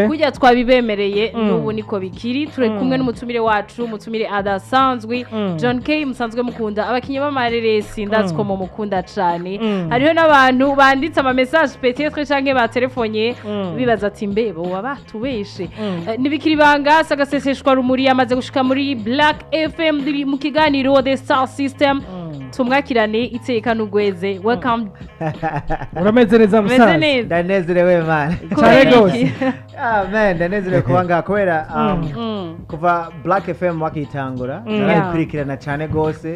Kurya twabibemereye, n'ubu niko bikiri. Turi kumwe n'umutumire wacu, umutumire adasanzwe, John K, musanzwe mukunda. Abakinyi b'amareresi, ndazi ko mumukunda cane. Hariho n'abantu banditse ama message peut-être canke batelefonye bibaza ati: "Mbe boba batubeshe?" Ntibikiri ibanga, sagaseseshwa rumuri, yamaze gushika muri Black FM. Turi mu kiganiro The Star System. Tumwakirane iteka n'ugweze. Welcome. Urameze neza, meze musaza? neza. Ndanezerewe, man. Cyane Kubera gose. iki? Ah, man, ndanezerewe kuba ngaha kubera kuva Black FM bakitangura narayikurikirana cyane gose.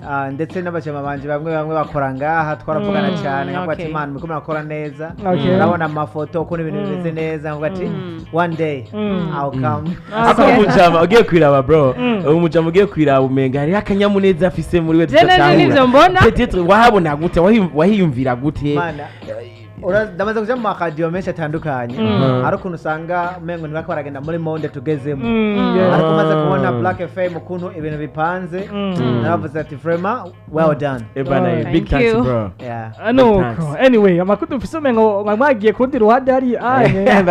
Ah, ndetse n'abajama banje bamwe bamwe bakora ngaha, twaravugana cyane, nkavuga ati: "Man, muriko murakora neza." Urabona amafoto ukuntu ibintu bimeze neza, nkavuga ati: "One day I'll come." Ako umujama ugiye kwiraba, bro, umujama ugiye kwiraba, umenga hariho akanyamuneza afise muri we. Je nanje nivyo mbona. Peut-être wahabona gute? Wahiyumvira gute? Mana, ndamaze kuja mu maradiyo menshi atandukanye, hari ukuntu usanga umengo ntibako baragenda muri monde tugezemo. Ariko umaze kubona Black FM ukuntu ibintu bipanze, naravuze ati: "Vraiment, well done." Ebana, Oh. big Thank thanks, you. bro. Yeah. Nuko Thanks. anyway, amakuru dufise, umengo mwagiye kundi ruhande hari anye.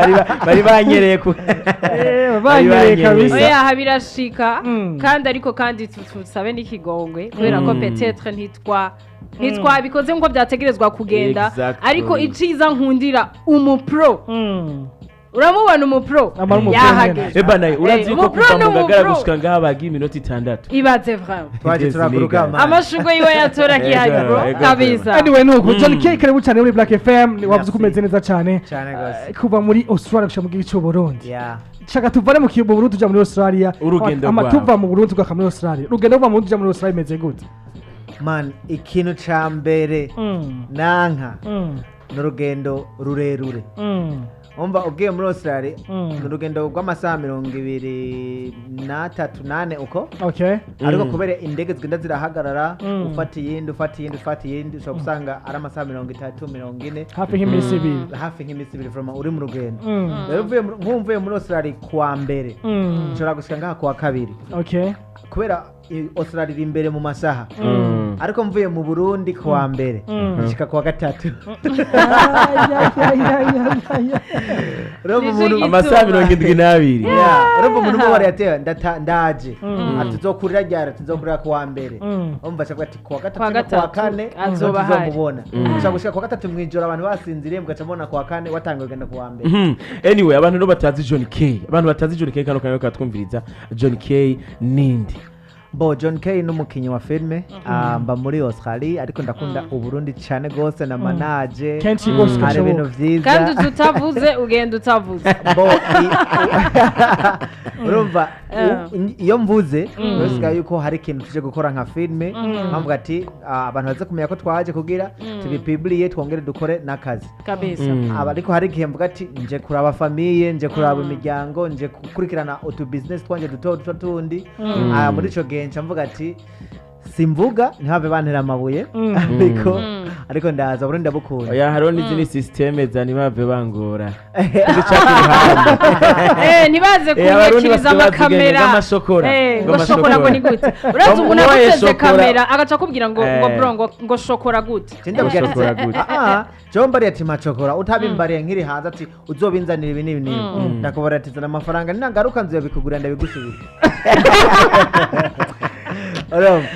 Bari banyereye ku banyereye banyereye. kabisa. Oya, aha birashika. Kandi ariko kandi tusabe n'ikigongwe kubera ko peut-être ntitwabikoze nk'uko byategerezwa kugenda. Ariko iciza nkundira umupro, uramubona umupro Amara umupro. yahageze. Ebana, urazi yuko umupro kuva ni mu Ngagara umupro. gushika ngaha bagiye iminota 6. Ibaze vraiment. Twaje Yes, turaguruka, nigga. man. Amashurwe yiwe yatora akihari, bro. Ego, kabisa. Anyway, nuko John K, karibu cyane muri Black FM. Wavuze ko Merci. umeze neza cyane. Cyane gose. Kuva muri Australia gushika mu gihugu cy'u Burundi. Yeah. Shaka tuvane mu Burundi tuja muri Australia. Urugendo Ama rwawe. tuva mu Burundi tugaka muri Australia, urugendo ruva mu Burundi tuja muri Australia imeze gute? Man, ikintu ca mbere nanka ni urugendo rurerure. Umva, ugiye muri Australia, ni urugendo rw'amasaha 23, 4 uko. Ariko kubera indege zigenda zirahagarara, ufata iyindi, ufata iyindi, ufata iyindi, ushobora gusanga ari amasaha 30, 40. Hafi nk'iminsi 2. Hafi nk'iminsi 2 from uri mu rugendo. Rero uvuye nk'ubu mvuye muri Australia kuwa mbere, nshobora gushika ngaha kuwa kabiri, kubera Australia iri imbere mu masaha. Ariko mvuye mu Burundi kuwa mbere, nshika kuwa gatatu. Ay, ay, ay, ay, ay, ay. Urumva Nico umuntu gituma. Amasaha 72. Yeah, urumva umuntu umwe wariyateye ndaje, ati: "Tuzokurira ryari?" "Tuzokurira kuwa mbere." Umva, acavuga ati kuwa gatatu Kuwa no kuwa gatatu kane azoba ahari. tuzomubona. Ushobora gushika kuwa gatatu mw'ijoro abantu basinziriye, mugaca mubona kuwa kane watanguye kugenda kuwa mbere. Anyway, abantu no batazi John K, abantu batazi John K, kano kanya katwumviriza, John K ninde? Bo, John K n'umukinyi wa filme. Ah, mba muri Australia, ariko ndakunda Uburundi cyane gose na manaje. Kenshi rwose Hari ibintu gashoboka. vyiza. Kandi uzi utavuze, ugenda utavuze. Bo, urumva, iyo mvuze bisigaye yuko hari ikintu tuje gukora nka filme, mpamvu ati: "Ah, abantu baze kumenya ko twaje kugira tubipibliye, twongere dukore n'akazi." Kabisa. Aba ariko hari igihe mvuga ati: "Nje kuraba famille, nje kuraba imiryango, nje gukurikirana utu business twanje duto duto tundi." Ah, muri ico gihe nca mvuga ati: "Simvuga ntihave bantera amabuye." Ariko ariko ndaza, Burundi ndabukunda. Oya, hariho n'izindi système za ntibave bangora duca ku ruhande. Ntibaze Abarundi kunyakiriza basigaye bazi amakamera. Ng'amashokora. Ngo shokora ngo ni gute? Urazi umuntu Wamuhaye aguteze shokora. kamera agaca akubwira ngo bro, ngo shokora gute? Je ndabwira ati: Shokora gute? "Ah, ah, jewe mbariye ati macokora utabimbariye nkiri hanze ati uzobinzanira ibi n'ibi n'ibi." Ndakubara ati: "Zana amafaranga, ninagaruka nzobikugurira, ndabigusubiza." Urumva?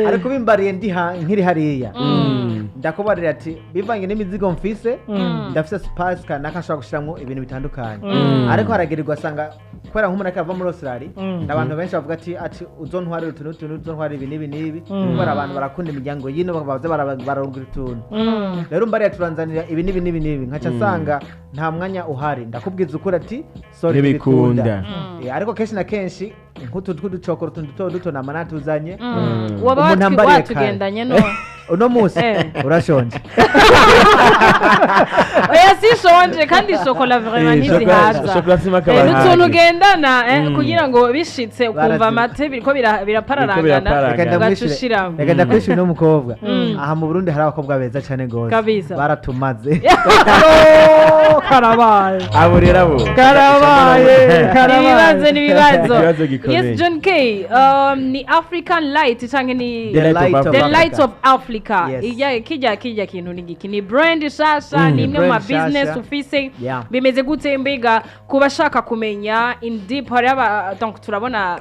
Ariko ubimbariye ndi nkiri hariya, ndakubarira ati bivanye n'imizigo mfise, ndafise space kanaka nshobora gushiramwo ibintu bitandukanye. Ariko haragira ugasanga kubera nk'umuntu ariko ava muri Australia, abantu benshi bavuga ati uzontwarire utu n'utu, uzontwarire ibi n'ibi n'ibi, kubera abantu barakunda imiryango yino, baza bararungura utuntu. Rero mbariya turanzanira ibi n'ibi n'ibi n'ibi, nkaca nsanga nta mwanya uhari. Ndakubwiza ukuri ati: "Sorry, Ntibikunda." ntibikunda." Ariko kenshi na kenshi nk'utu tw'uducokoro, utuntu duto duto nama natuzanye. Waba Umuntu ambariye kare. watugendanye none? Uno munsi urashonje. Oya, sishonje, kandi shokora vraiment ntizihaza. Shokora sima. N'utuntu ugendana kugira ngo bishitse ukumva Barazi. amate biriko birapararangana, birapararangana. Reka ugaca ndamwishure. ushiramo. Reka ndakwishyura uno mukobwa. Aha mu Burundi hari abakobwa beza cyane gose. Kabisa. Baratumaze. Karabaye. Abo rero abo Karabaye, karabaye. Ibibazo n'ibibazo. Ikibazo gikomeye. Yes, John K, ni African Light canke ni The Light of The Africa. Light of Africa? Yes. Ijya kijya kintu ni giki? Ni brand shasha? Ni imwe mu ma Brand shasha. business ufise? Yeah. Bimeze gute? Mbega ku bashaka kumenya in deep, hari aba, donc turabona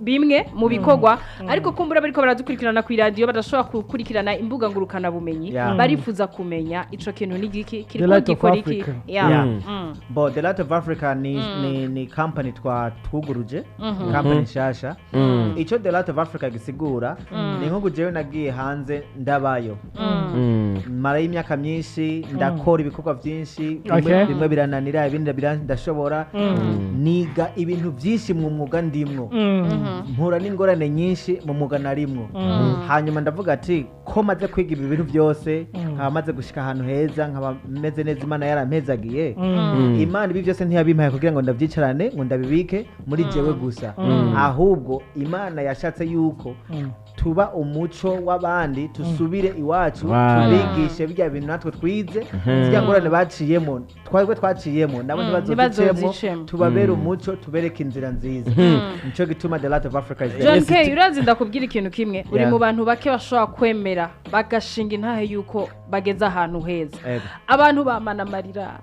bimwe mu bikorwa, ariko kumbura bariko baradukurikirana ku iradiyo badashobora gukurikirana imbuga ngurukana bumenyi, barifuza kumenya ico kintu ni giki, The kiriko Light of gikora iki? Africa. Yeah. Yeah. Bo The Light of Africa ni company twuguruje, company nshasha. Icyo The Light of Africa gisigura ni nko jewe nagiye hanze, ndabayo, marayo imyaka myinshi, ndakora ibikorwa byinshi, bimwe, bimwe birananira, ibindi ndashobora. Niga ibintu byinshi mu mwuga ndimwo, mpura n'ingorane nyinshi mu mwuga narimwo. Hanyuma ndavuga ati ko maze kwiga ibi bintu byose, nkaba maze gushika ahantu heza, nkaba meze neza, Imana yarampezagiye. Imana ibi byose ntiyabimpaye kugira ngo ndabyicarane, ngo ndabibike muri jewe gusa. Ahubwo Imana yashatse yuko tuba umuco w'abandi, tusubire iwacu, tubigishe birya bintu natwe twize, zirya ngorane baciyemo, twebwe twaciyemo, nabo ntibazozicemo. Ntibazozicemo. Tubabere umuco, tubereke inzira nziza. Nico gituma The Light of Africa is there. John Yes, K, urazi, ndakubwira ikintu kimwe: uri mu bantu bake bashobora kwemera bagashinga intahe yuko bageze ahantu heza. Ego. Abantu bamana amarira,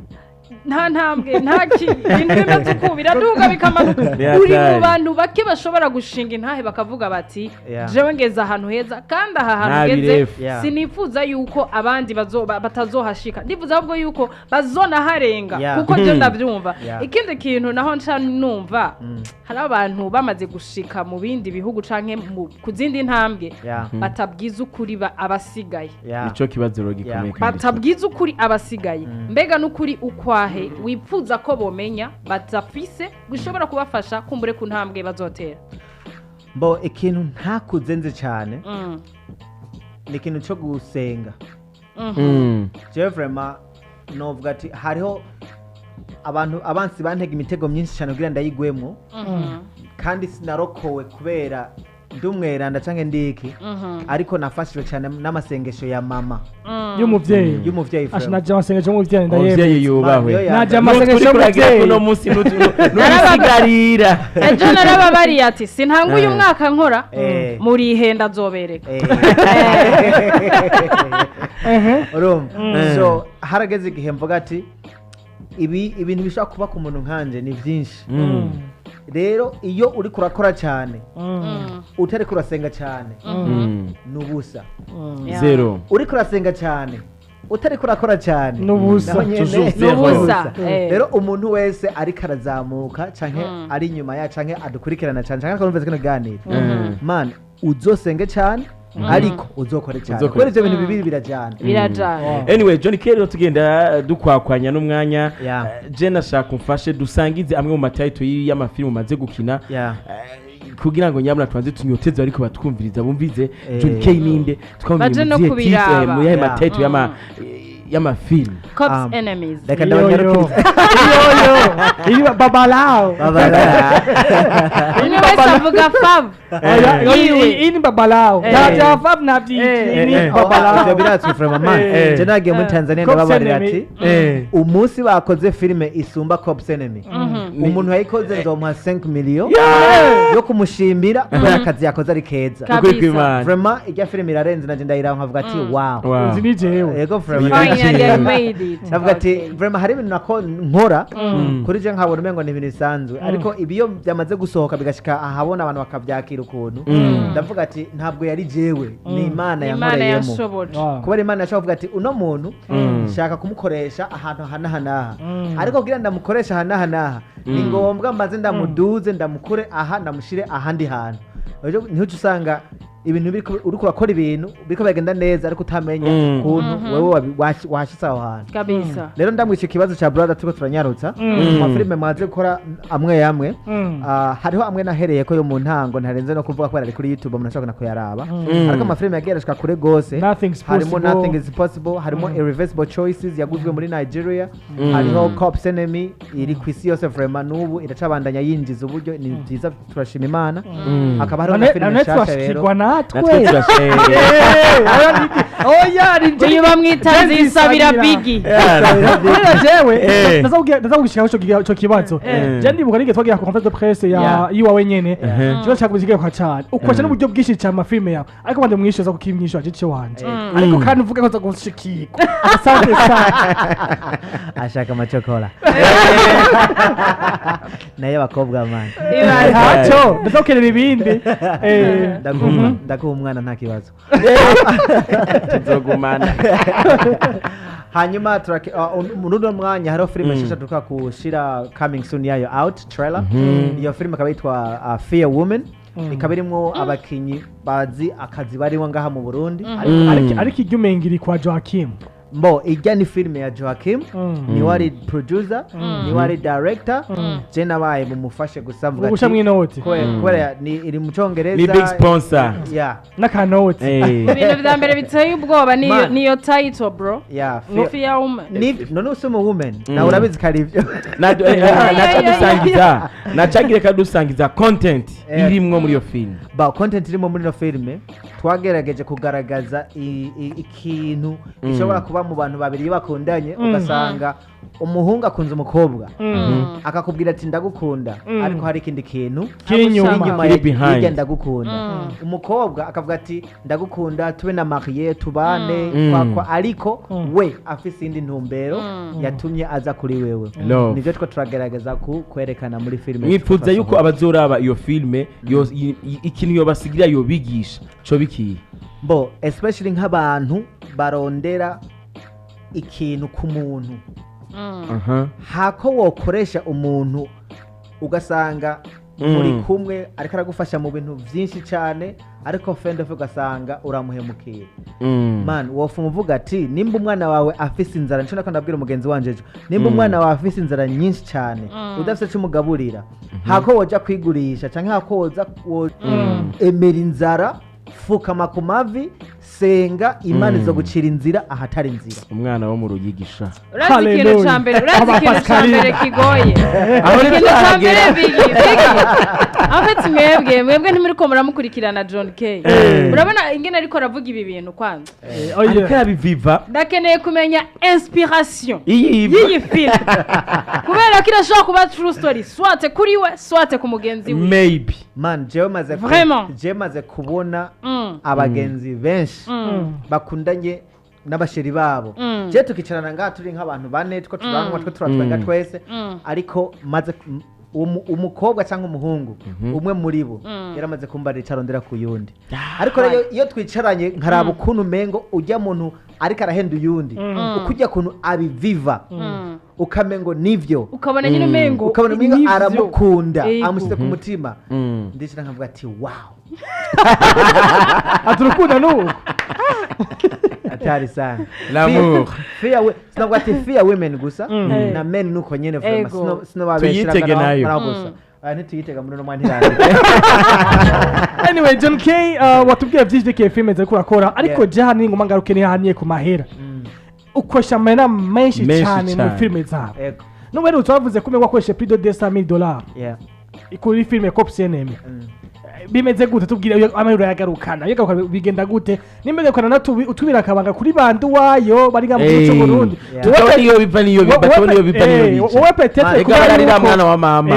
nta ntambwe, nta ibintu bimeze uku, biraduga bikamanuka. Ni Uri mu hatari. bantu bake bashobora gushinga intahe bakavuga bati: "Jewe ngeze ahantu heza, kandi aha hantu Nta ngeze birefu. Sinifuza yuko abandi batazohashika, ndifuza ahubwo yuko bazonaharenga, kuko je ndabyumva." Ikindi kintu naho nca numva, hari abantu bamaze gushika mu bindi bihugu canke ku zindi ntambwe batabwiza ukuri abasigaye. Nico kibazo rero gikomeye kandi. Batabwiza ukuri abasigaye. Mbega n'ukuri ukwahe wipfuza ko bomenya badafise, gushobora kubafasha kumbure ku ntambwe bazotera? Mbo ikintu ntakuze nzi cyane ni ikintu cyo gusenga. Jewe vraiment novuga ati hariho abantu, abansi bantega imitego myinshi cyane kugira ndayigwemo, kandi sinarokowe kubera ndi umweranda canke ndiki, ariko nafashijwe cyane n'amasengesho ya mama, y'umuvyeyi. y'umuvyeyi. Asha, Vraiment. naje amasengesho y'umuvyeyi, Umuvyeyi ndayemeza. yubahwe. Niyo ya Naje mbere. amasengesho N'utwo uriko uragira y'umuvyeyi. kuno munsi n'usigarira. Ejo narababariye ati sintanga uyu mwaka nkora, murihenda, azobereka. Urumva, so harageze igihe mvuga ati ibi ibintu bishobora kuba ku muntu nkanje ni byinshi. Rero iyo uri kurakora cyane utari kurasenga cyane, ni ubusa. Zero. Uri kurasenga cyane utari kurakora cyane, Ni ubusa. naho nyene Toujours ni zero. N'ubusa. Rero umuntu wese ariko arazamuka canke ari inyuma ya canke adukurikirana cyane canke akumva kino kiganiro, man, uzosenge cyane ariko uzokore cyane. Uzokore. Kubera ivyo bintu bibiri birajyana. Birajana. Anyway, John Kerry, rero tugenda dukwakwanya n'umwanya. Je nashaka umfashe dusangize amwe mu ma title y'amafilmu umaze gukina, kugira ngo nyabuna tubanze tunyoteze ariko batwumviriza bumvize John K ninde, twamenye Baje no mu zihe kubiraba. titre, mu yahe ma title y'amafilmu. Cops Enemies. Reka Iyo yo. ndabanyarukiriza. Iyo yo. Iyi babalao. Babara. Umwe wese avuga fav Oya, yiwe. iyi ni babalao. Nta fav, nta byiki, ni Ivyo babalao. birazwi vraiment, man. Je nagiye muri Tanzania, Cops ndababarira Enemy. ati umunsi bakoze filime isumba Cops Enemy, umuntu yayikoze nzomuha 5 million yo kumushimira kubera akazi yakoze ari keza. Kabisa. Ukuri kw'Imana. Vraiment irya filime irarenze, nanje ndayiraba nkavuga ati wow. Wow. Uzi ni jewe. Yego, vraiment. Finally I made it. Navuga ati vraiment hari ibintu nako nkora kuri je nkabona umengo ni ibintu bisanzwe, ariko ibiyo byamaze gusohoka bigashika ahabona, abantu bakabyakira ukuntu, ndavuga ati ntabwo yari jewe, ni Imana Imana yankoreyemo. yashoboje. Wow. Kubera Imana yashobora kuvuga ati uno muntu nshaka kumukoresha ahantu aha n'aha n'aha, ariko kugira ndamukoresha aha n'aha n'aha ni ngombwa mbanze ndamuduze, ndamukure aha, ndamushire ahandi hantu. Rero niho uca usanga ibintu uriko urakora, ibintu biriko biragenda neza, ariko utamenya ukuntu wewe washitse aho hantu. Rero ndamwishe ikibazo cya brother, turiko turanyarutsa mu mafilime maze gukora amwe amwe. Hariho amwe nahereye ko yo mu ntango ntarenze no kuvuga kubera ari kuri YouTube, umuntu ashobora kuyaraba, ariko amafilime yagiye arashika kure gose. Nothing's Harimo Possible. Nothing is Possible, harimo Irreversible Choices yaguzwe muri Nigeria, hariho Cops Enemy iri ku isi yose, vraiment n'ubu iracabandanya yinjiza uburyo, ni byiza, turashima Imana. Hakaba hariho na None filime none nshasha rero. twashikirwa nawe. Natwe. Natwe turashe. Oya, ni Uyu bamwita Nzisabira Bigi. Kubera jewe Eh. ndaza kugishikaho ico kibazo. Eh. Je ndibuka nige twagira ku conférence de presse ya Yeah. yiwawe nyene. Mhm. Ikibazo cyagusigaye kwa cyane ukoresha n'uburyo bwinshi cyane amafilme yawe, ariko bande mwishyuza kuko imwishyura aje wanje, ariko kandi uvuge ko aza gushikirwa. Asante sana. Ashaka amacokora nayo abakobwa, man. Ibaze. Ntacyo, ndaza gukenera ibindi. Ndaguha umwana, nta kibazo. Tuzogumana. Hanyuma muri uno mwanya hariho filime nshasha duka kushira coming soon yayo out trailer. Iyo filime ikaba yitwa Fear Woman, ikaba irimwo abakinyi bazi akazi barimo ngaha mu Burundi. Ariko iryo umenga iri kwa Joachim. Mbo ijya ni filime ya Joachim. Niwe ari producer, niwe ari director, je nabaye mumufashe gusa mvuga Ugusha mw'inoti. Kubera ni iri mu Congereza. Ni big sponsor. Yeah. N'akanoti. Ibintu vya mbere biteye ubwoba niyo Man. niyo title, bro. Yeah. Fear Woman. Ni none usoma woman nawe urabizi ko ari ibyo. Naca dusangiza, nacagire kadusangiza content irimwo muri iyo film. Ba content irimo muri ino filime, twagerageje kugaragaza ikintu gishobora kuba mu bantu babiri iyo bakundanye, ugasanga umuhungu akunze umukobwa, akakubwira ati "Ndagukunda," ariko hari ikindi kintu kiri inyuma. Inyuma Kiri behind. y'irya "Ndagukunda." Umukobwa akavuga ati "Ndagukunda, tube na mariye, tubane," kwakwa, ariko we afise indi ntumbero yatumye aza kuri wewe. Love. Nivyo two turagerageza kwerekana muri filime. Mwifuza yuko abazoraba iyo filme ikintu yobasigira, yobigisha co bikiye? Bo especially nk'abantu barondera ikintu ku muntu, hako wokoresha umuntu ugasanga muri kumwe ariko aragufasha mu bintu byinshi cyane, ariko fendefe ugasanga uramuhemukiye. Man, wofuma uvuga ati nimba umwana wawe afise inzara, nico nako ndabwira umugenzi wanje ejo, nimba umwana wawe afise inzara nyinshi cyane, udafise ico umugaburira, hako woja kwigurisha canke hako woza emera inzara, fukama ku mavi, senga Imana izogucira inzira ahatari inzira. Umwana wo mu Ruyigisha. Urazi ikintu Hallelujah. ca mbere, urazi ikintu ca mbere kigoye? Aho Ikintu ca mbere, ntitwahagera. Bigi, Bigi, en fait mwebwe ntimuriko muramukurikirana John K. Urabona ingene ariko aravuga ibi bintu kwanza? Ariko yabiviva. Ndakeneye kumenya inspiration iyi y'iyi film, kubera ko irashobora kuba true story, soit kuri we, soit ku mugenzi we. Maybe. Man, jewe maze Vraiment. jewe maze kubona abagenzi benshi bakundanye n'abasheri babo. Je tukicarana ngaha turi nk'abantu bane, two turanywa, two turatwenga twese, ariko maze umukobwa cyangwa umuhungu umwe muri bo yaramaze kumbarira icyo arondera ku yundi. Ariko rero iyo twicaranye nkaraba ukuntu umengo ujya muntu ariko arahenda uyundi, uko ujya kuntu abiviva, ukamengo nivyo. Ukabona nyine umengo Ukabona umengo nivyo. aramukunda, Yego. amushyize ku mutima. Ndicara nkavuga ati "Wow." Ati urukundo nuko. Atari sana. L'amour. Fear sinavuga ati fear women gusa, na men nuko nyene vraiment. Ego. Sino babeshera. Tuyitege nayo. Gusa ntituyitega muri uno mwanya, ntirandika. Anyway, John K, watubwiye byinshi byerekeye filime zari kurakora, ariko Yeah. je hano ngoma ngaruke nihaniye ku mahera. Ukoresha amahera menshi Menshi cyane muri cyane. filime zawe. Ego. N'ubuherutse wavuze ko umengo wakoresheje plus de 200 000 $ kuri filime Cop CNM. Bimeze gute? Tubwire iyo amahera yagarukana, yagarukana bigenda gute? Nimba yagarukana utubira akabanga kuri bandi wayo bari nga mu gihugu cy'u Burundi. Yeah. Tutabona iyo biva n'iyo biva, tubona iyo biva n'iyo bija. Wowe peut-être Reka bararira, mwana wa mama.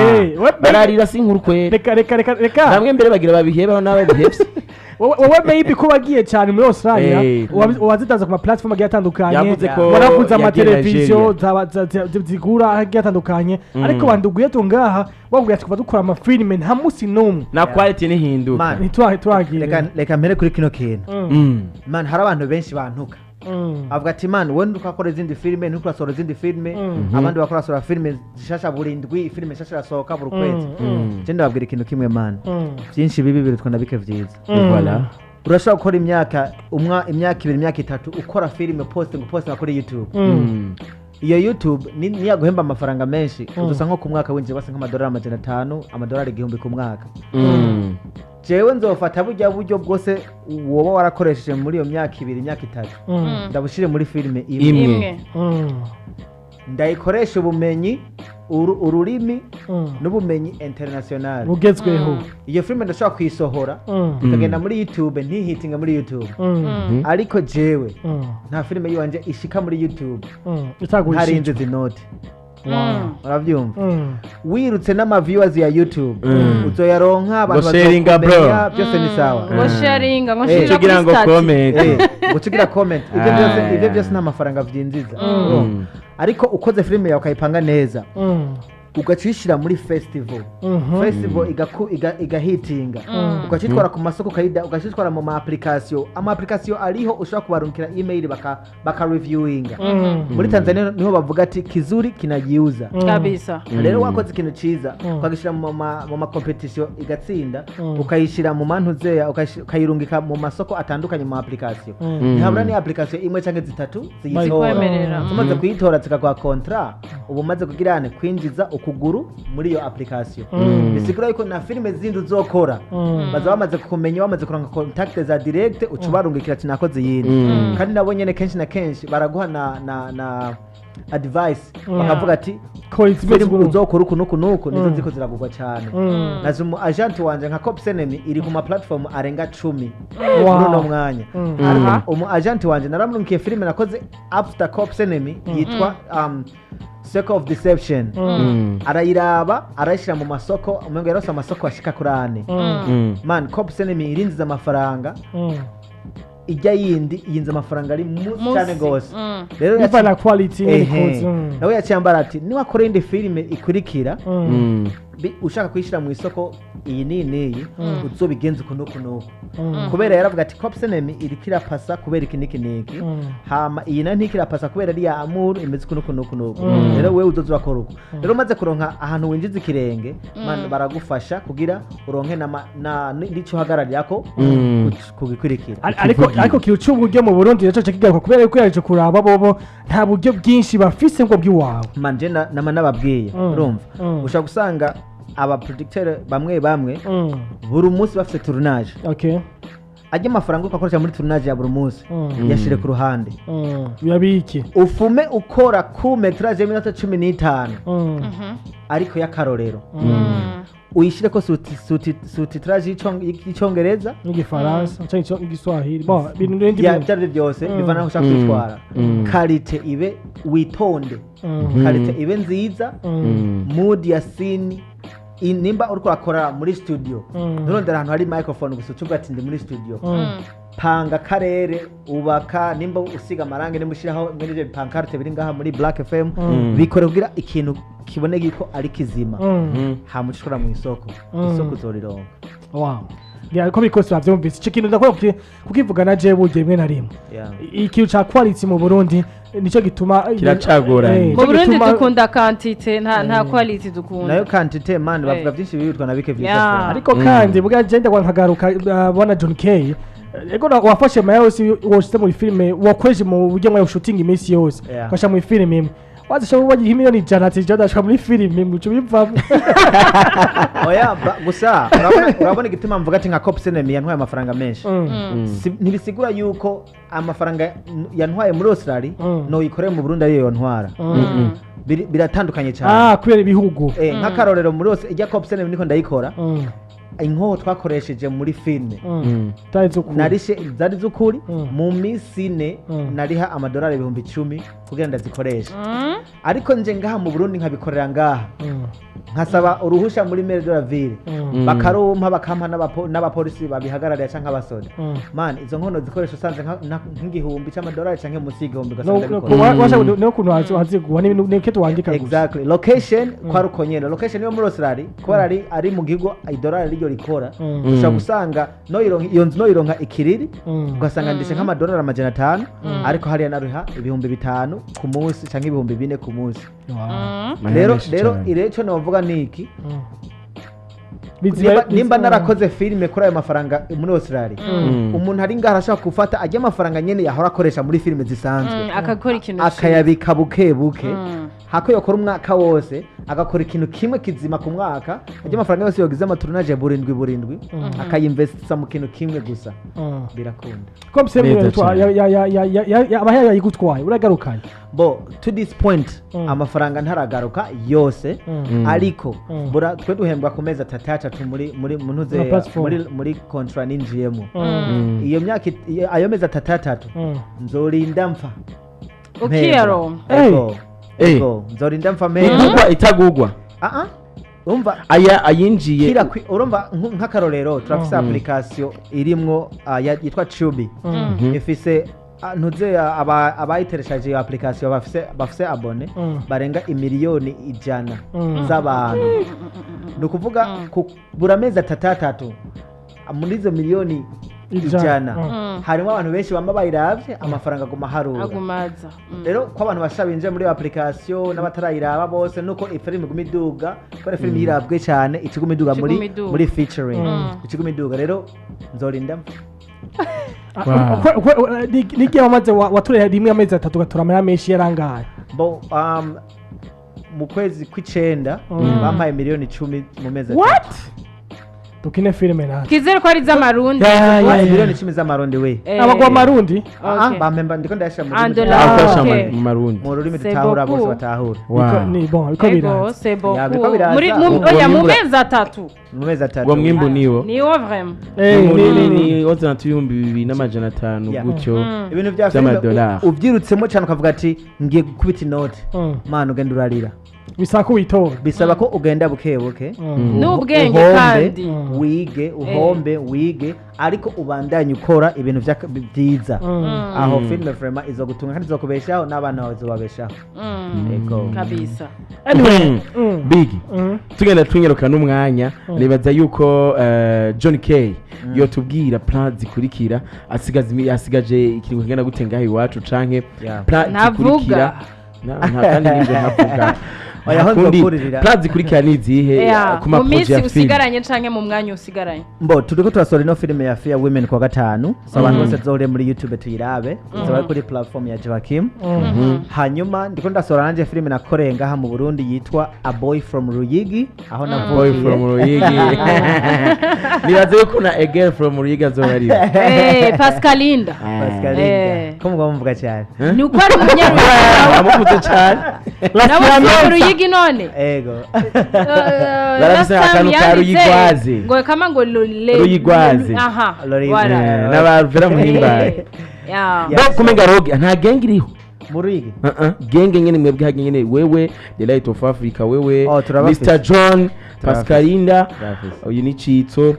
Bararira si inkuru kwera. Reka, reka, reka, reka. Bamwe mbere bagira babiheba nawe bihevye. Wowe maybe ko wagiye cyane muri Australia, wazitanze ku ma platform agiye atandukanye, Yavuze ko waraguze yagiye amateleviziyo Nigeria. zigura agiye atandukanye, ariko banduguye tungaha bavuga ati kuva dukora amafilime nta munsi n'umwe Na quality ntihinduka. Man. ntituragira. Reka mpere kuri kino kintu. Man, hari abantu benshi bantuka, avuga ati "Man, wowe ntukakora izindi filime, ntukurasohora izindi filime, abandi bakora filime zishasha buri ndwi, filime nshasha irasohoka buri kwezi." Je ndababwira ikintu kimwe, man: byinshi bibi birutwa na bike vyiza. Voilà. Urashobora gukora imyaka 2, imyaka 3 ukora filime, posting, posting kuri YouTube. Iyo YouTube niyaguhemba amafaranga menshi, udusa nko ku mwaka winjiye basa nk'amadolari 500, amadolari 1000 ku mwaka. Jewe nzofata burya buryo bwose woba warakoresheje muri iyo myaka 2, imyaka 3, ndabushire muri filime imwe. Imwe. Imwe. Ndayikoresha ubumenyi, ururimi n'ubumenyi international bugezweho. Iyo filime ndashobora kuyisohora, ikagenda muri YouTube, ntihitinga muri YouTube, ariko jewe nta filime yiwanje ishika muri YouTube Itagurishije. ntarinze izi note. Urabyumva? Mm. Wirutse n'ama viewers ya YouTube, uzoyaronka abantu, Ngo sharinga, bro. bazokumenya, byose ni sawa. Ngo sharinga, ngo Eh. shira Kugira kuri ngo status. comment. Ngo ugira comment, ibyo byose, ibyo byose nta mafaranga byinjiza. Urumva? Ariko ukoze filime yawe ukayipanga neza, ugaca uyishyira muri festival, festival igahitinga, ugacitwara ku masoko, ugacitwara mu ma application. Ama application ariho, ushobora kubarungikira email baka reviewinga. Muri Tanzania niho bavuga ati "kizuri kinajiuza". Kabisa. Rero wakoze ikintu ciza, ukagishyira mu ma competition, igatsinda, ukayishyira mu mantuzeya, ukayirungika mu masoko atandukanye, mu ma application, ntihabura ni application imwe cyangwa zitatu ziyitora. Zikwemerera. Tumaze kuyitora, zikaguha contrat, ubu umaze kugira ane kwinjiza ukuguru muri iyo application. Bisigura yuko na filime zindi uzokora, baza bamaze kumenya, bamaze kuronka contact za direct, uca ubarungikira ati nakoze iyindi. Kandi nabo nyene kenshi na kenshi baraguha na advice, bakavuga ati Kora izimeze filime uku. uzokora uku nuku nuku, nizo ziko ziragurwa cyane. Nazo umu agent wanje, nka Cops Enemy iri ku ma platform arenga 10 muri uno mwanya. Ariko umu agent wanje naramurungikiye filime nakoze after Cops Enemy yitwa Circle of Deception, arayiraba, arayishyira mu masoko, umengo yarose amasoko ashika kuri ane. Man, Cops Enemy irinjiza amafaranga, ijya yindi yinjiza amafaranga ari munsi Munsi. cyane gose. Rero Biva na quality nyene ikoze. Nawe yaciye ambara ati niwakora indi filime ikurikira, ushaka kuyishyira mu isoko iyi n'iyi n'iyi, uzobigenza uku n'uku n'uku, kubera yaravuga ati Cops Enemy iriko irapasa kubera iki n'iki n'iki, hama iyi nayo ntikirapasa kubera ari ya amour imeze uku n'uku n'uku n'uku. Rero wewe uzoza urakora uku. Rero umaze kuronka ahantu winjiza ikirenge, man, baragufasha kugira uronke n'ico uhagararirako kugikurikira. Ariko kintu c'uburyo mu Burundi naco kigaruka, kubera yuko yaje kuraba bobo nta buryo bwinshi bafise ngo bw'iwawe. Manje nama nababwiye, urumva, ushobora gusanga aba producteur bamwe bamwe buri munsi bafite tournage. Ajya amafaranga uko akoresha muri tournage ya buri munsi, yashire ku ruhande. Uyabike. Ufume ukora ku métrage y'iminota 15, ariko y'akarorero, uyishyire ko sous-titrage y'Icyongereza N'igifaransa canke igiswahili, bon, ibintu n'ibindi ya bintu. Ibyo ari byo byose, bivana n'aho ushaka kwitwara. Qualité ibe, witonde, qualité ibe nziza, mood ya scene, nimba uriko urakora muri studio, nturondera ahantu hari microphone gusa ucuvuga ati ndi muri studio. Panga akarere, ubaka, nimba usiga amarangi, nimba ushyiraho mwene ibyo bipancarte biri ngaha muri Black FM, bikore kugira ikintu kiboneke ko ari kizima. Hama uca ushora mu isoko, isoko uzorironka. Wow. Ya, ko bikose bavyumvise ico kintu, ndakora kukivuga na jewe burya rimwe na rimwe. Ikintu ca quality mu Burundi nico gituma Kiracagoranye. Mu nico Burundi dukunda quantité, nta quality dukunda. Nayo quantité, man, bavuga byinshi bibitwa na bike vyiza. Ariko kandi bwa je ndagwa nkagaruka, bona John Kay, ego wafashe maya yose woshize muri filime, wakoreshe mu buryo mwa shooting iminsi yose, ukasha muri filime imwe, wazisha wagiye 100,000,000 ati je ndashaka muri filime imwe, uca ubivamo. Oya, gusa urabona igituma mvuga ati nka Cops Enemy yantwaye amafaranga menshi. Ntibisigura yuko amafaranga yantwaye muri Australia noyikoreye mu Burundi ariyo yontwara. Biratandukanye cyane. Ah, kubera ibihugu. Nk'akarorero, muri Australia ijya Cops Enemy niko ndayikora, inkoho twakoresheje muri filime Zari z'ukuri. Narishe zari z'ukuri. Mu minsi 4 nariha amadolari 10,000 kugira ndazikoreshe. Ariko nje ngaha mu Burundi nkabikorera ngaha, nkasaba uruhusha muri maire de la ville, bakarumpa, bakampa n'abapolisi babihagarariye canke abasoda. Man, izo nkono zikoresha usanze nk'igihumbi c'amadolari canke munsi y'igihumbi, ugasanga ndabikora. No kuntu waziguha n'ibintu n'ibyo wandika gusa. Exactly. Location kwa ruko nyene, location yo muri Australia, kubera ari mu gihugu idolari riryo rikora, ushobora gusanga noyironka iyo nzu, noyironka ikiriri, ugasanga ndishe nk'amadolari 500, ariko hariya naruha 5000 ku munsi canke 4000 ku munsi. Rero rero ireco novuga ni iki? Nimba narakoze filime kuri ayo mafaranga muri Australia, umuntu ari ngaha arashobora gufata ajya amafaranga nyene yahora akoresha muri filime zisanzwe, Akakora ikintu ciza. akayabika buke buke, hako yokora umwaka wose. Agakora ikintu kimwe kizima ku mwaka, ajya amafaranga yose yogize ama tournage burindwi burindwi, akayinvestisa mu kintu kimwe gusa, birakunda. Comme c'est Neza cyane. Amahera yayigutwaye uragarukanye? Bo, to this point, amafaranga ntaragaruka yose, ariko bura twe duhembwa ku mezi atatu atatu muri muntuze Na platform. muri contrat ninjiyemo. Iyo myaka ayo mezi atatu atatu, nzorinda mpfa. Ukiyaronka. Ego. Eh. Ego, nzorinda mpfa mpembwa. Itagugwa, itagugwa. Ah ah, urumva Aya ayinjiye. Kira urumva nk'akarorero, turafise application irimwo yitwa Tubi. Ifise ntuze abayitereshaje iyo application bafise abonnés barenga 100 miliyoni z'abantu. Ni ukuvuga buri amezi atatu atatu, muri izo miliyoni 100. 100 harimo abantu benshi bama bayiravye, amafaranga aguma aharura. Agumaza. Rero ko abantu basha binjiye muri iyo application n'abatarayiraba bose, nuko ifilimi iguma iduga, kubera filimi yirabwe cyane ikiguma iduga muri Ikiguma iduga. muri featuring ikiguma iduga. Rero nzorinda. Wow. N'igihe wamaze watureye rimwe amezi atatu ugatura amahera menshi yarangaye? Bo, mu kwezi kw'icenda bampaye 10 miliyoni mu mezi 3. What? Dukine filime natwe. Twizere ko ari iz'amarundi. Ya. 10 miliyoni z'amarundi we. Abagwa amarundi. Ah, Okay. bampemba ndiko ndayashira mu rurimi En dollar. Akoresha Okay. mu marundi. Mu rurimi C'est dutahura bose beaucoup. batahura. Wow. Ni bon, biko Ego, biraza. c'est beaucoup. Ya, biriko biraza. Muri mu Uwo oya, mu mwimbu- mezi 3. Mu mezi 3. Uwo mwimbu niwo. Niwo vraiment. Ni ozana 2500 gutyo. Ibintu bya filime By'amadolari. ubyirutsemo cyane ukavuga ati ngiye gukubita inoti, mana, ugenda urarira. Bisaba ko witora. Bisaba ko ugenda buke buke. N'ubwenge Uhombe, kandi. wige, uhombe, wige, ariko ubandanye ukora ibintu byiza. Aho filime vraiment izogutunga kandi izokubeshaho n'abana bawe izobabeshaho. Ego. Kabisa. Anyway. Big tugenda tunyaruka n'umwanya, nibaza yuko John K yotubwira plan zikurikira. Asigaje ikiringo kingana gute ngaho iwacu, canke plan Ntavuga. zikurikira? Nta kandi nibyo ntavuga. Oya, aho Nta kundi. nzokuririra. Plan zikurikira ni izihe Yeah. ku Mu ma projet minsi ya film? usigaranye canke mu mwanya usigaranye. Mbo turiko turasohora ino filime ya Fear Women kuwa gatanu, so abantu bose tuzohure muri YouTube tuyirabe, izoba kuri platform ya Joakim. Hanyuma ndiko ndasohora nanje filime nakoreye ngaha mu Burundi yitwa A Boy from Ruyigi, aho Boy navukiye. from Ruyigi, nibaze yuko na A Girl from Ruyigi azoba ariwe. Pascalinda. Pascalinda. Ko mugomba muvuga cyane. Ni uko ari umunyaruyiga. Amuvuze cyane. Nawe si Ruyigi none? Ego. Barafise Last time akantu ka yanditse Ruyigwaze. ngo kama ngo Ruyigwaze. Aha. Lorigwaze. Voilà. N'abavera muhimbaye. Yeah. Yeah. Bo kumenga roge nta gang iriho. Mu Ruyigi? Uh-uh. Genge nyene mwebwe hage nyene, wewe The Light of Africa, wewe Oh, turabafise. Mr John, Pascalinda. Turabafise. Uyu ni Citso.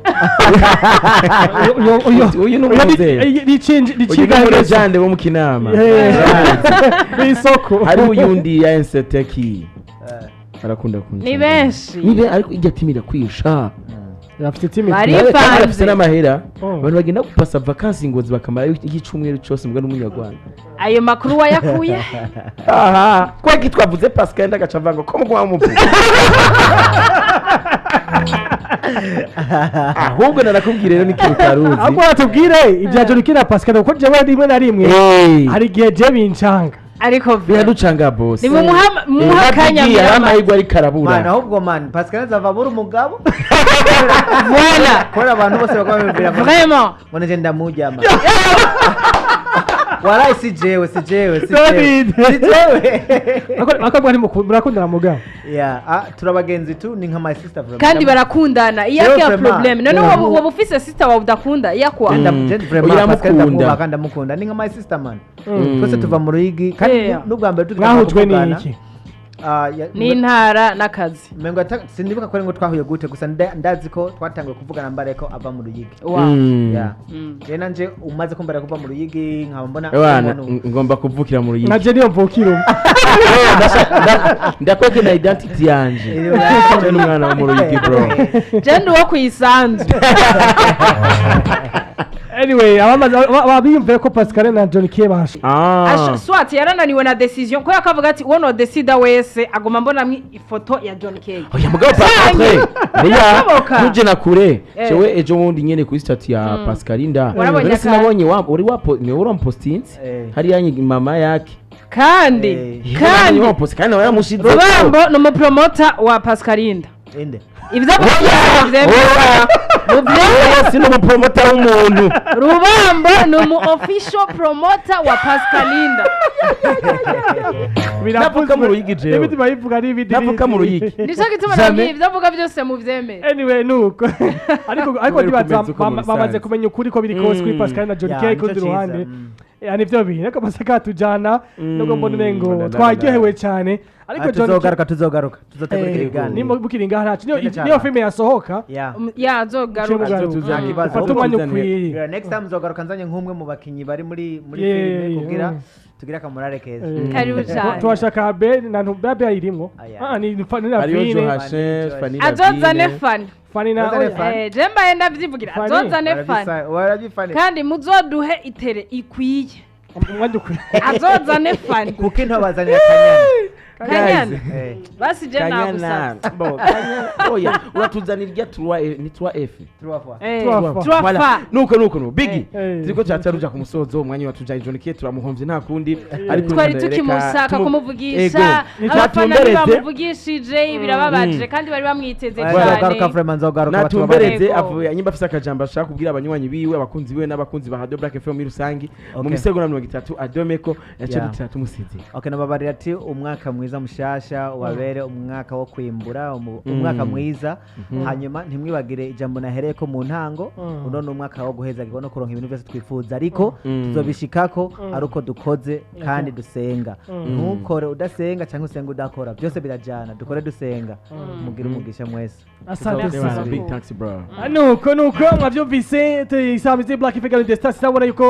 Uyu Uyu ni umuzehe. Uyu ni umurejande wo mu Kinama. Kw'isoko. Hari uyundi ya Nseteki arakunda kunca. Ni benshi. Ni ariko ijya timira kwisha. Afite team. Bari- Kandi afise n'amahera. Oh. Abantu bagenda gupasa vacances Ngozi bakamara icyumweru cyose mbwa n'umunyarwanda. Ayo makuru wayakuye? Aha twagi twavuze Pascal ndagaca avanga ko mugwa muvuga, ahubwo narakubwira rero n'ikintu utaruzi. Ahubwo batubwire ibya John Kina Pascal, kuko jewe rimwe na rimwe hari igihe je bincanga. Ariko Biraducanga boss. ni mumuha akanya. Hari Mirama. amahirwe ariko arabura. Man, ahubwo man, Pascal azava abura umugabo. Voilà. Kubera abantu bose bakaba bibwira ngo Vraiment. ngo nije ndamujya man. Warayi, si jewe, si jewe, si jewe. David. Si jewe. Akabwa ni murakundana mugabo? Yeah, turabagenzi tu, ni nka my sister vraiment. Kandi barakundana iyo Jewe akiya vraiment. problème none waba ufise sister wawe udakunda iyo akwa? Je vraiment Oya, Pascal iramukunda. ndamwubaha kandi ndamukunda, ni nka my sister man. Twese tuva mu Ruyigi kandi n'ubwa mbere tugitangura Mwahujwe kuvugana, n'iki? N'intara n'akazi. Mengo sinibuka ko ari ngo twahuye gute, gusa ndazi ko twatanguye kuvugana mbare ko ava mu Ruyigi. Wow. Yeah. Je nanje umaze kumbara kuva mu Ruyigi nkaba mbona Ewana, umuntu ngomba kuvukira mu Ruyigi. Nka je niyo mvukira umwe. Ndakweke na identity yanje. Je n'umwana wo mu Ruyigi bro. Je ndi uwo kwisanzu. Anyway, abamaze abiyumviye ko Pascal na John Key basha Swat yarananiwe na decision ko yakavuga ati uwo no decida wese agoma mbonamwe ifoto ya John Kay. Oya mugabo Pascal, oya. Birashoboka. Ntuje na kure. Jewe ejo bundi nyene kuri statut ya Pascalinda. Warabonye None sinabonye wa uri wapo ni uri wampostinze? Eh. Hariya mama yake. Kandi kandi Kandi nawe yaramushize. Rubambo ni umupromota wa Pascalinda. Inde? Ibyo avuga muvyemere, muvyemere. Si n'umupromota w'umuntu. Rubambo ni umu official promoter wa Pascalinda. Navuka mu Ruyigi jewe. N'ibindi bayivuga n'ibindi. Navuka mu Ruyigi. Nico gituma Jamais. nabwiye ibyo avuga byose muvyemere. Anyway, nuko ariko Kubera ndibaza kumenya uko bamaze mubisanzwe. kumenya ukuri ko biri kose kuri Pascal na John Ya, K nico ku rundi ciza. ruhande. Mm. Ya, nivyo bintu ariko masaka tujana nubwo mbona umengo Na, na, na, twaryohewe na. cyane, ariko Ah, John K tuzogaruka, tuzogaruka, tuzotegura ikiganiro. Nimba bukiri ngaha ntacu niyo Cyane cyane. niyo filime yasohoka. Yeah. Ya, azogaruka. Uciye Nta ufate umwanya ukwiye. Yeah, next time nzogaruka nzanye nk'umwe mu bakinyi bari muri filime kugira tugire akamurare keza. Karibu cyane. Tuwashaka be na ntubabe ayirimwo. Aya. Ah, ni Hariyo Ravine. Johashe, Fanny Azozane Ravine. Fani. Fani na Azozane oya. Fani. Je mbaye ndavyivugira. Fani. Azozane Fani. Warabyifane. Kandi muzoduhe itere ikwiye. Umwanya ukwiye. Azozane Fani. Kuko intobazanira Kanyana. Kanyana. Eh, Basi je Kanyana. nagusabye. Bo, Kanyana. Oya, uratuzanira irya trois ni 3F. Trois fois. Trois fois. Trois Voilà. fois. Nuko Biggie, turiko turaca ruja ku musozo, umwanya watujanye John K turamuhomvye, nta kundi, ariko Twari reka tukimusaka kumuvugisha. Ego. Abafana Natumbereze. ntibamuvugishije, birababaje kandi bari bamwiteze Nzogaruka cyane. vraiment, nzogaruka Natumbereze. Ego. Avuye nyimba afise akajambo ashaka kubwira abanywanyi biwe, abakunzi biwe n'abakunzi ba Radio Black FM muri rusangi, mu misegonda 30 adomeko yaca dutira tumusinzira. Okay, nababarira ati umwaka mwiza mushasha ubabere umwaka wo kwimbura, umwaka mwiza. Hanyuma ntimwibagire ijambo nahereye ko mu ntango: uno ni umwaka wo guhezagirwa no kuronka ibintu byose twifuza, ariko tuzobishikako ari uko dukoze kandi dusenga. Ntukore udasenga cyangwa usenge udakora, byose birajyana. Dukore dusenga. Mugire umugisha mwese. Asante Merci sana. beaucoup. Big thanks, bro. Nuko mwavyumvise, isamizi Black FM The Stars, sinabona yuko.